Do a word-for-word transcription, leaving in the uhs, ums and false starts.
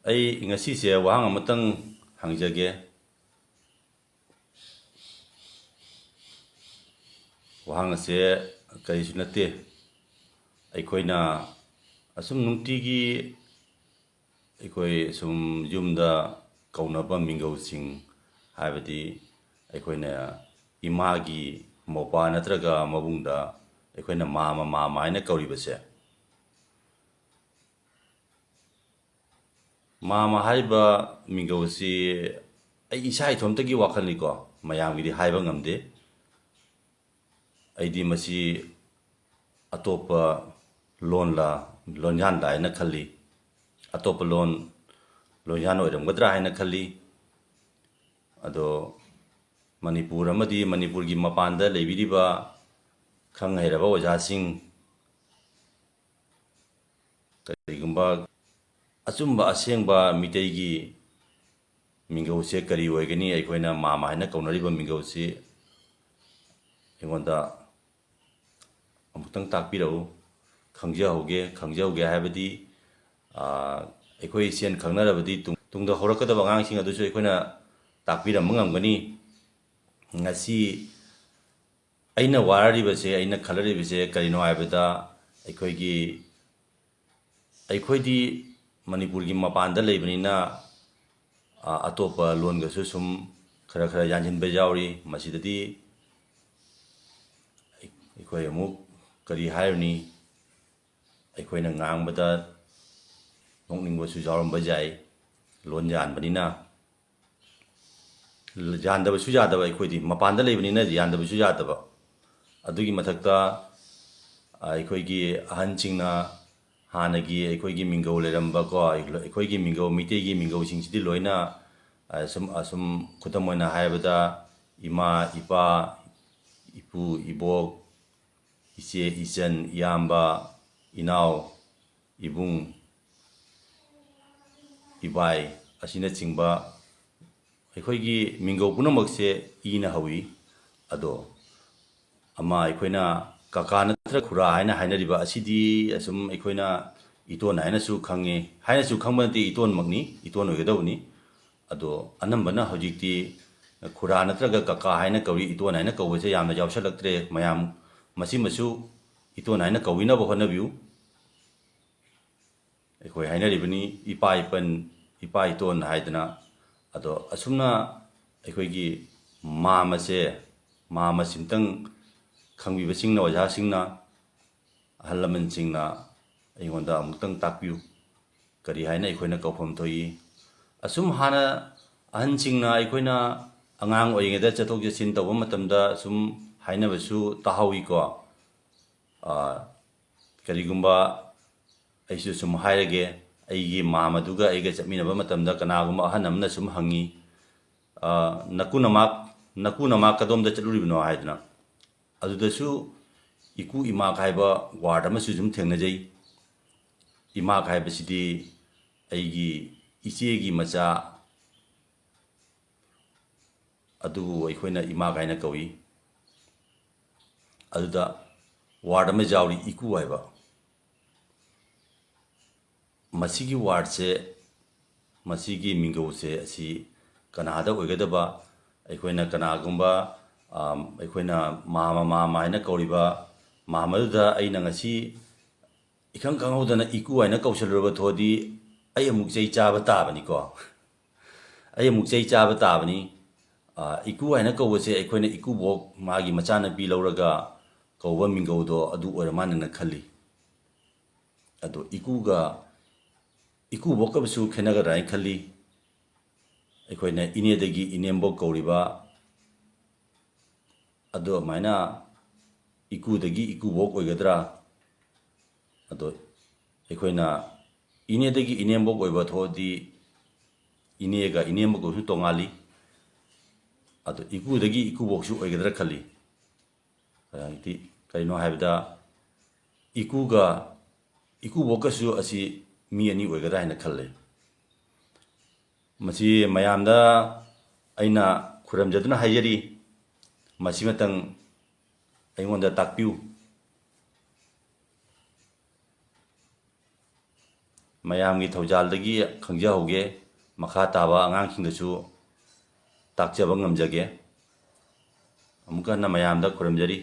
ꯑꯩ ꯉꯁꯤꯁꯦ ꯋꯥꯍꯪ ꯑꯃꯇꯪ ꯍꯪꯖꯒꯦ꯫ ꯋꯥꯍꯪ ꯑꯁꯦ ꯀꯔꯤꯁꯨ ꯅꯠꯇꯦ꯫ ꯑꯩꯈꯣꯏꯅ ꯑꯁꯨꯝ ꯅꯨꯡꯇꯤꯒꯤ ꯑꯩꯈꯣꯏ ꯁꯨꯝ ꯌꯨꯝꯗ ꯀꯧꯅꯕ ꯃꯤꯡꯒꯧꯁꯤꯡ, ꯍꯥꯏꯕꯗꯤ ꯑꯩꯈꯣꯏꯅ ꯏꯃꯥꯒꯤ ꯃꯧꯄ꯭ꯋꯥ ꯅꯠꯇ꯭ꯔꯒ ꯃꯕꯨꯡꯗ ꯑꯩꯈꯣꯏꯅ ꯃꯥꯃ, ꯃꯥꯃ ꯍꯥꯏꯅ ꯀꯧꯔꯤꯕꯁꯦ, ꯃꯥꯃ ꯍꯥꯏꯔꯤꯕ ꯃꯤꯡꯒꯧ ꯑꯁꯤ ꯑꯩ ꯏꯁꯥ ꯏꯊꯣꯝꯇꯒꯤ ꯋꯥꯈꯜꯅꯤꯀꯣ, ꯃꯌꯥꯝꯒꯤꯗꯤ ꯍꯥꯏꯕ ꯉꯝꯗꯦ꯫ ꯑꯩꯗꯤ ꯃꯁꯤ ꯑꯇꯣꯞꯄ ꯂꯣꯟꯂ, ꯂꯣꯟꯌꯥꯟꯗ ꯍꯥꯏꯅ ꯈꯜꯂꯤ꯫ ꯑꯇꯣꯞꯄ ꯂꯣꯟ, ꯂꯣꯟꯌꯥꯟ ꯑꯣꯏꯔꯝꯒꯗ꯭ꯔꯥ ꯍꯥꯏꯅ ꯈꯜꯂꯤ꯫ ꯑꯗꯣ ꯃꯅꯤꯄꯨꯔ ꯑꯃꯗꯤ ꯃꯅꯤꯄꯨꯔꯒꯤ ꯃꯄꯥꯟꯗ ꯂꯩꯕꯤꯔꯤꯕ ꯈꯪ ꯍꯩꯔꯕ ꯑꯣꯖꯥꯁꯤꯡ, ꯀꯔꯤꯒꯨꯝꯕ ꯑꯆꯨꯝꯕ ꯑꯁꯦꯡꯕ ꯃꯤꯇꯩꯒꯤ ꯃꯤꯡꯒꯧꯁꯦ ꯀꯔꯤ ꯑꯣꯏꯒꯅꯤ? ꯑꯩꯈꯣꯏꯅ ꯃꯥꯃ ꯍꯥꯏꯅ ꯀꯧꯅꯔꯤꯕ ꯃꯤꯡꯒꯧꯁꯤ ꯑꯩꯉꯣꯟꯗ ꯑꯃꯨꯛꯇꯪ ꯇꯥꯛꯄꯤꯔꯛꯎ, ꯈꯪꯖꯍꯧꯒꯦ꯫ ꯈꯪꯖꯍꯧꯒꯦ ꯍꯥꯏꯕꯗꯤ, ꯑꯥ, ꯑꯩꯈꯣꯏ ꯏꯆꯦꯜ ꯈꯪꯅꯔꯕꯗꯤ ꯇꯨꯡ-, ꯇꯨꯡꯗ ꯍꯧꯔꯛꯀꯗꯕ ꯑꯉꯥꯡꯁꯤꯡ ꯑꯗꯨꯁꯨ ꯑꯩꯈꯣꯏꯅ ꯇꯥꯛꯄꯤꯔꯝꯕ ꯉꯝꯒꯅꯤ꯫ ꯉꯁꯤ ꯑꯩꯅ ꯋꯥꯔꯤꯕꯁꯦ, ꯑꯩꯅ ꯈꯜꯂꯔꯤꯕꯁꯦ ꯀꯔꯤꯅꯣ ꯍꯥꯏꯕꯗ, ꯑꯩꯈꯣꯏꯒꯤ, ꯑꯩꯈꯣꯏꯗꯤ ꯃꯅꯤꯄꯨꯔꯒꯤ ꯃꯄꯥꯟꯗ ꯂꯩꯕꯅꯤꯅ, ꯑ, ꯑꯇꯣꯞꯄ ꯂꯣꯟꯒꯁꯨ ꯁꯨꯝ ꯈꯔ ꯈꯔ ꯌꯥꯟꯁꯤꯟꯕ ꯌꯥꯎꯔꯤ꯫ ꯃꯁꯤꯗꯗꯤ ꯑꯩꯈꯣꯏ ꯑꯃꯨꯛ ꯀꯔꯤ ꯍꯥꯏꯔꯨꯅꯤ? ꯑꯩꯈꯣꯏꯅ ꯉꯥꯡꯕꯗ ꯅꯣꯛꯅꯤꯡꯕꯁꯨ ꯌꯥꯎꯔꯝꯕ ꯌꯥꯏ, ꯂꯣꯟ ꯌꯥꯟꯕꯅꯤꯅ꯫ ꯌꯥꯟꯗꯕꯁꯨ ꯌꯥꯗꯕ, ꯑꯩꯈꯣꯏꯗꯤ ꯃꯄꯥꯟꯗ ꯂꯩꯕꯅꯤꯅ ꯌꯥꯟꯗꯕꯁꯨ ꯌꯥꯗꯕ꯫ ꯑꯗꯨꯒꯤ ꯃꯊꯛꯇ, ꯑ, ꯑꯩꯈꯣꯏꯒꯤ ꯑꯍꯟꯁꯤꯡꯅ ꯍꯥꯟꯅꯒꯤ ꯑꯩꯈꯣꯏꯒꯤ ꯃꯤꯡꯒꯧ ꯂꯩꯔꯝꯕꯀꯣ, ꯑꯩꯈꯣꯏꯒꯤ ꯃꯤꯡꯒꯧ, ꯃꯤꯇꯩꯒꯤ ꯃꯤꯡꯒꯧꯁꯤꯡꯁꯤꯗꯤ ꯂꯣꯏꯅ, ꯑ, ꯁꯨꯝ, ꯑꯁꯨꯝ ꯈꯨꯗꯝ ꯑꯣꯏꯅ ꯍꯥꯏꯔꯕꯗ, ꯏꯃꯥ, ꯏꯄꯥ, ꯏꯄꯨ, ꯏꯕꯣꯛ, ꯏꯆꯦ, ꯏꯆꯟ, ꯏꯌꯥꯝꯕ, ꯏꯅꯥꯎ, ꯏꯕꯨꯡ, ꯏꯕꯥꯏ ꯑꯁꯤꯅꯆꯤꯡꯕ ꯑꯩꯈꯣꯏꯒꯤ ꯃꯤꯡꯒꯧ ꯄꯨꯝꯅꯃꯛꯁꯦ ꯏꯅ ꯍꯧꯏ꯫ ꯑꯗꯣ ꯑꯃ ꯑꯩꯈꯣꯏꯅ ꯀꯀꯥ ꯅꯠꯇ꯭ꯔ ꯈꯨꯔꯥ ꯍꯥꯏꯅ ꯍꯥꯏꯅꯔꯤꯕ ꯑꯁꯤꯗꯤ ꯑꯁꯨꯝ ꯑꯩꯈꯣꯏꯅ ꯏꯇꯣꯟ ꯍꯥꯏꯅꯁꯨ ꯈꯪꯉꯤ, ꯍꯥꯏꯅꯁꯨ ꯈꯪꯕ ꯅꯠꯇꯦ, ꯏꯇꯣꯟꯃꯛꯅꯤ, ꯏꯇꯣꯟ ꯑꯣꯏꯒꯗꯧꯕꯅꯤ꯫ ꯑꯗꯣ ꯑꯅꯝꯕꯅ ꯍꯧꯖꯤꯛꯇꯤ ꯈꯨꯔꯥ ꯅꯠꯇ꯭ꯔꯒ ꯀꯀꯥ ꯍꯥꯏꯅ ꯀꯧꯔꯤ, ꯏꯇꯣꯟ ꯍꯥꯏꯅ ꯀꯧꯕꯁꯦ ꯌꯥꯝꯅ ꯌꯥꯎꯁꯜꯂꯛꯇ꯭ꯔꯦ꯫ ꯃꯌꯥꯝ ꯃꯁꯤꯃꯁꯨ ꯏꯇꯣꯟ ꯍꯥꯏꯅ ꯀꯧꯕꯤꯅꯕ ꯍꯣꯠꯅꯕꯤꯌꯨ꯫ ꯑꯩꯈꯣꯏ ꯍꯥꯏꯅꯔꯤꯕꯅꯤ ꯏꯄꯥ ꯏꯄꯟ, ꯏꯄꯥ ꯏꯇꯣꯟ ꯍꯥꯏꯗꯅ꯫ ꯑꯗꯣ ꯑꯁꯨꯝꯅ ꯑꯩꯈꯣꯏꯒꯤ ꯃꯥꯝꯃꯁꯦ, ꯃꯥꯝꯃꯁꯤꯝꯇꯪ ꯈꯪꯕꯤꯕꯁꯤꯡꯅ, ꯑꯣꯖꯥꯁꯤꯡꯅ, ꯑꯍꯜ ꯂꯃꯟꯁꯤꯡꯅ ꯑꯩꯉꯣꯟꯗ ꯑꯃꯨꯛꯇꯪ ꯇꯥꯛꯄꯤꯌꯨ, ꯀꯔꯤ ꯍꯥꯏꯅ ꯑꯩꯈꯣꯏꯅ ꯀꯧꯐꯝ ꯊꯣꯛꯏ? ꯑꯁꯨꯝ ꯍꯥꯟꯅ ꯑꯍꯟꯁꯤꯡꯅ ꯑꯩꯈꯣꯏꯅ ꯑꯉꯥꯡ ꯑꯣꯏꯔꯤꯉꯩꯗ ꯆꯠꯊꯣꯛ ꯆꯠꯁꯤꯟ ꯇꯧꯕ ꯃꯇꯝꯗ ꯁꯨꯝ ꯍꯥꯏꯅꯕꯁꯨ ꯇꯥꯍꯧꯏꯀꯣ꯫ ꯑ, ꯀꯔꯤꯒꯨꯝꯕ ꯑꯩꯁꯨ ꯁꯨꯝ ꯍꯥꯏꯔꯒꯦ, ꯑꯩꯒꯤ ꯃꯥꯝꯃꯗꯨꯒ ꯑꯩꯒ ꯆꯠꯃꯤꯟꯅꯕ ꯃꯇꯝꯗ ꯀꯅꯥꯒꯨꯝꯕ ꯑꯍꯟ ꯑꯃꯅ ꯁꯨꯝ ꯍꯪꯉꯤ, "ꯑ, ꯅꯀꯨ ꯅꯃꯥ, ꯅꯀꯨ ꯅꯃꯥ ꯀꯗꯣꯝꯗ ꯆꯠꯂꯨꯔꯤꯕꯅꯣ?" ꯍꯥꯏꯗꯅ꯫ ꯑꯗꯨꯗꯁꯨ ꯏꯀꯨ ꯏꯃꯥ ꯍꯥꯏꯕ word ꯑꯃꯁꯨ ꯁꯨꯝ ꯊꯦꯡꯅꯖꯩ꯫ ꯏꯃꯥ ꯍꯥꯏꯕꯁꯤꯗꯤ ꯑꯩꯒꯤ ꯏꯆꯦꯒꯤ ꯃꯆꯥ, ꯑꯗꯨꯕꯨ ꯑꯩꯈꯣꯏꯅ ꯏꯃꯥ ꯍꯥꯏꯅ ꯀꯧꯏ꯫ ꯑꯗꯨꯗ word ꯑꯃ ꯌꯥꯎꯔꯤ, ꯏꯀꯨ ꯍꯥꯏꯕ꯫ ꯃꯁꯤꯒꯤ word ꯁꯦ, ꯃꯁꯤꯒꯤ ꯃꯤꯡꯒꯧꯁꯦ ꯑꯁꯤ ꯀꯅꯥꯗ ꯑꯣꯏꯒꯗꯕ? ꯑꯩꯈꯣꯏꯅ ꯀꯅꯥꯒꯨꯝꯕ, ꯑꯝ, ꯑꯩꯈꯣꯏꯅ ꯃꯥꯝꯃ, ꯃꯥꯝꯃ ꯍꯥꯏꯅ ꯀꯧꯔꯤꯕ ꯃꯥꯝꯃꯗꯨꯗ ꯑꯩꯅ ꯉꯁꯤ ꯏꯈꯪ ꯈꯪꯍꯧꯗꯅ ꯏꯀꯨ ꯍꯥꯏꯅ ꯀꯧꯁꯜꯂꯨꯔꯕ ꯊꯣꯛꯑꯗꯤ ꯑꯩ ꯑꯃꯨꯛ ꯆꯩ ꯆꯥꯕ ꯇꯥꯕꯅꯤꯀꯣ꯫ ꯑꯩ ꯑꯃꯨꯛ ꯆꯩ ꯆꯥꯕ ꯇꯥꯕꯅꯤ꯫ ꯑ, ꯏꯀꯨ ꯍꯥꯏꯅ ꯀꯧꯕꯁꯦ ꯑꯩꯈꯣꯏꯅ ꯏꯀꯨꯕꯣꯛ, ꯃꯥꯒꯤ ꯃꯆꯥꯅꯨꯄꯤ ꯂꯧꯔꯒ ꯀꯧꯕ ꯃꯤꯡꯒꯧꯗꯣ ꯑꯗꯨ ꯑꯣꯏꯔ ꯃꯥꯟꯅꯦꯅ ꯈꯜꯂꯤ꯫ ꯑꯗꯣ ꯏꯀꯨꯒ ꯏꯀꯨꯕꯣꯛꯀꯕꯨꯁꯨ ꯈꯦꯠꯅꯒꯗ꯭ꯔꯥ ꯍꯥꯏꯅ ꯈꯜꯂꯤ꯫ ꯑꯩꯈꯣꯏꯅ ꯏꯅꯦꯗꯒꯤ ꯏꯅꯦꯝꯕꯣꯛ ꯀꯧꯔꯤꯕ, ꯑꯗꯣ ꯑꯗꯨꯃꯥꯏꯅ ꯏꯀꯨꯗꯒꯤ ꯏꯀꯨꯕꯣꯛ ꯑꯣꯏꯒꯗ꯭ꯔꯥ? ꯑꯗꯣ ꯑꯩꯈꯣꯏꯅ ꯏꯅꯦꯗꯒꯤ ꯏꯅꯦꯝꯕꯣꯛ ꯑꯣꯏꯕ ꯊꯣꯛꯑꯗꯤ ꯏꯅꯦꯒ ꯏꯅꯦꯝꯕꯣꯛꯀꯁꯨ ꯇꯣꯉꯥꯜꯂꯤ꯫ ꯑꯗꯣ ꯏꯀꯨꯗꯒꯤ ꯏꯀꯨꯕꯣꯛꯁꯨ ꯑꯣꯏꯒꯗ꯭ꯔꯥ ꯈꯜꯂꯤ꯫ ꯍꯧꯖꯤꯛꯇꯤ ꯀꯔꯤꯅꯣ ꯍꯥꯏꯕꯗ ꯏꯀꯨꯒ ꯏꯀꯨꯕꯣꯛꯀꯁꯨ ꯑꯁꯤ ꯃꯤ ꯑꯅꯤ ꯑꯣꯏꯒꯗ꯭ꯔꯥ ꯍꯥꯏꯅ ꯈꯜꯂꯦ꯫ ꯃꯁꯤ ꯃꯌꯥꯝꯗ ꯑꯩꯅ ꯈꯨꯔꯨꯝꯖꯗꯨꯅ ꯍꯥꯏꯖꯔꯤ, ꯃꯁꯤꯃꯇꯪ ꯑꯩꯉꯣꯟꯗ ꯇꯥꯛꯄꯤꯌꯨ꯫ ꯃꯌꯥꯝꯒꯤ ꯊꯧꯖꯥꯜꯗꯒꯤ ꯈꯪꯖꯍꯧꯒꯦ, ꯃꯈꯥ ꯇꯥꯕ ꯑꯉꯥꯡꯁꯤꯡꯗꯁꯨ ꯇꯥꯛꯆꯕ ꯉꯝꯖꯒꯦ꯫ ꯑꯃꯨꯛꯀ ꯍꯟꯅ ꯃꯌꯥꯝꯗ ꯈꯨꯔꯨꯝꯖꯔꯤ꯫